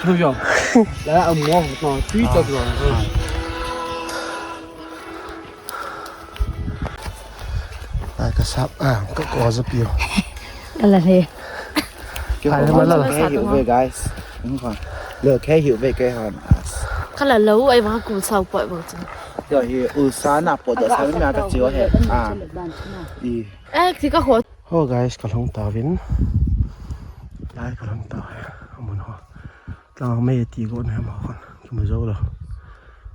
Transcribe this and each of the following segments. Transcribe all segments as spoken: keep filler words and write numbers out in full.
Through your. Lai a mo no tui to through. Lai ka sap a ka ko za piu. Ala he. Ai, ma la la. Kei hiu ve, guys. Lo kei hiu ve kei han. Kala lo ai vang ku sau poi bo chu. Yo hi u sa na po do sa mi ma ka chiu he. A. I. Eh, thi ka ho. Ho guys, ka long ta vin. Lai ka long ta he. Amun ho. Tlang mei ti go na ma khon. Ki mu zo lo.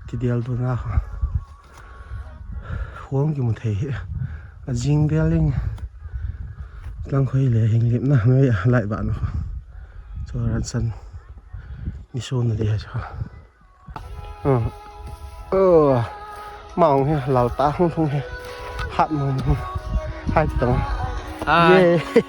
Ki dial tu na kha. Huang ki mu thei hi. A jing dial ling. Tlang khoi le hing lip na mei lai ba na kha. Cho ran san. Ni so na de ha cha. Hm. Oh. Ma hong hi lal ta hong hong hi. Hat ma hong. Hai ti tong. Hai. Ye.